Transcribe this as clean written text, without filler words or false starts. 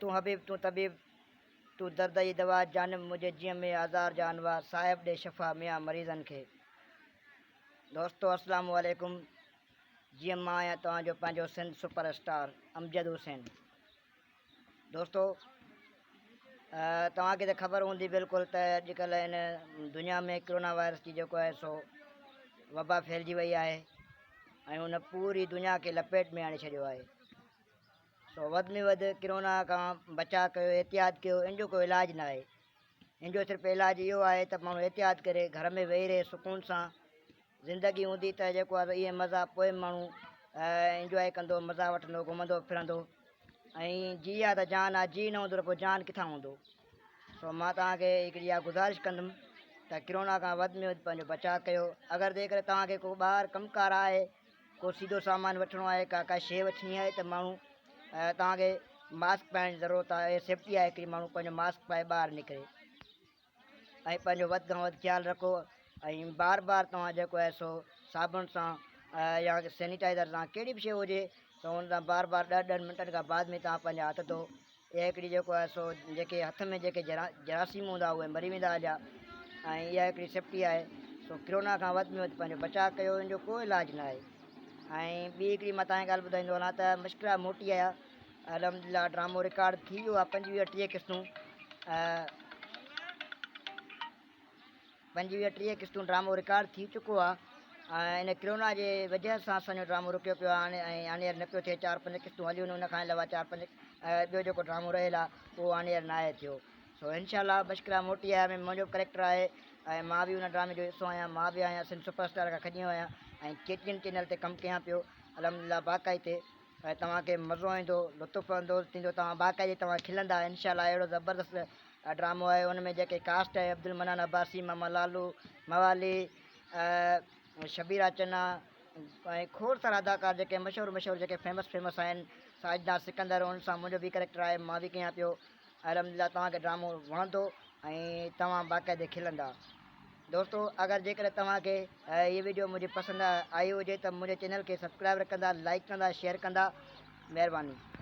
تون حبيب تون طبيب تون درد جي دوا جانب منهنجي جيء ۾ آزار جا انواع صاحب ڏي شفا ميان مريضن کي. دوستو اسلام عليڪم جيئن مان آهيان توهان جو پنهنجو سنڌ سپر اسٽار امجد حسين. دوستو توهان کي ته خبر هوندي بلڪل ته اڄڪلهه هن دنيا ۾ ڪرونا وائرس جي جيڪو آهي سو وبا ڦهلجي وئي آهي ۽ ان پوري دنيا کي لپيٽ ۾ آڻي ڇڏيو آهي سو وڌ ۾ وڌ ڪرونا کان بچاء ڪيو احتياط ڪيو ان جو ڪو علاج نه آهي ان جو صرف علاج اهو آهي ته ماڻهو احتياط ڪري گهر ۾ ويهي رهي سڪون سان زندگي هوندي ته جيڪو آهي اهي مزا پوء ماڻهو انجواء ڪندو مزا وٺندو گهمندو ڦرندو ۽ جي آ ته جان آ جي نه هوندو ته پوء جان ڪٿان هوندو سو مان توهان کي هڪڙي اها گذارش ڪندم ته ڪرونا کان وڌ ۾ وڌ پنهنجو بچاء ڪيو اگر جيڪڏهن توهان کي ڪو ٻاهر ڪم ڪار آهي ڪو سيڌو سامان وٺڻو آهي ڪا ڪا شيء وٺڻي آهي ته ماڻهو توهان کي ماسڪ پائڻ جي ضرورت آهي سيفٽي آهي هڪڙي ماڻهو پنهنجو ماسڪ پائي ٻاهر نڪري ۽ پنهنجو وڌ کان وڌ خيال رکو ۽ بار بار توهان جيڪو آهي سو صابڻ سان يا سينيٽائزر سان ڪهڙي به شيء هجي ته ان سان بار بار ڏهه ڏهن منٽن کان بعد ۾ توهان پنهنجا هٿ ڌو اها هڪڙي جيڪو آهي سو جيڪي هٿ ۾ جيڪي جراثيم هوندا اهي مري ويندا هليا ۽ اها هڪڙي سيفٽي آهي سو ڪرونا کان وڌ ۾ وڌ پنهنجو بچاء ڪيو ان جو ڪو علاج نه آهي ۽ ٻي هڪڙي مان توهان کي ڳالهه ٻڌائيندو هلان ته مشڪرا موٽي آيا الحمدلله ڊرامو رڪارڊ ٿي ويو آهي 25 30 قسطون 25 30 قسطون ڊرامو رڪارڊ ٿي چڪو آهي ۽ ان ڪرونا جي وجه سان اسان جو ڊرامو رڪيو پيو آهي ۽ آنيئر نه پيو ٿئي چار پنج قسطون هليون ان کان علاوه چار پنج ٻيو جيڪو ڊرامو رهيل آهي اهو آنيئر ناهي ٿيو سو انشاء الله مشڪرا موٽي آيا ۾ منهنجو به ڪريڪٽر آهي ۽ مان به ان ڊرامي جو حصو آهيان مان به آهيان سنڌ سپر اسٽار کان کڄي آيو آهيان ۽ ڪي ٽي اين چينل تي ڪم ڪيان پيو الحمدلله باقاعدي ۽ توهان کي مزو ايندو لطف اندوز ٿيندو توهان باقاعدي توهان کلندا انشاء الله اهڙو زبردست ڊرامو آهي ان ۾ جيڪي ڪاسٽ آهي عبدالمنان عباسي ماما لالو موالي شبيرا چنا ۽ کوڙ سارا اداڪار جيڪي مشهور مشهور جيڪي فيمس فيمس آهن ساجده سڪندر ان سان منهنجو به ڪريڪٽر آهي مان به ڪيان پيو الحمدلله توهان کي ڊرامو وڻندو ۽ توهان باقاعدي کلندا دوستو اگر جيڪڏهن توهان کي هي ويڊيو منهنجي پسند آئي هجي ته منهنجي چينل کي سبسڪرائب ڪندا لائڪ ڪندا شيئر ڪندا مهرباني.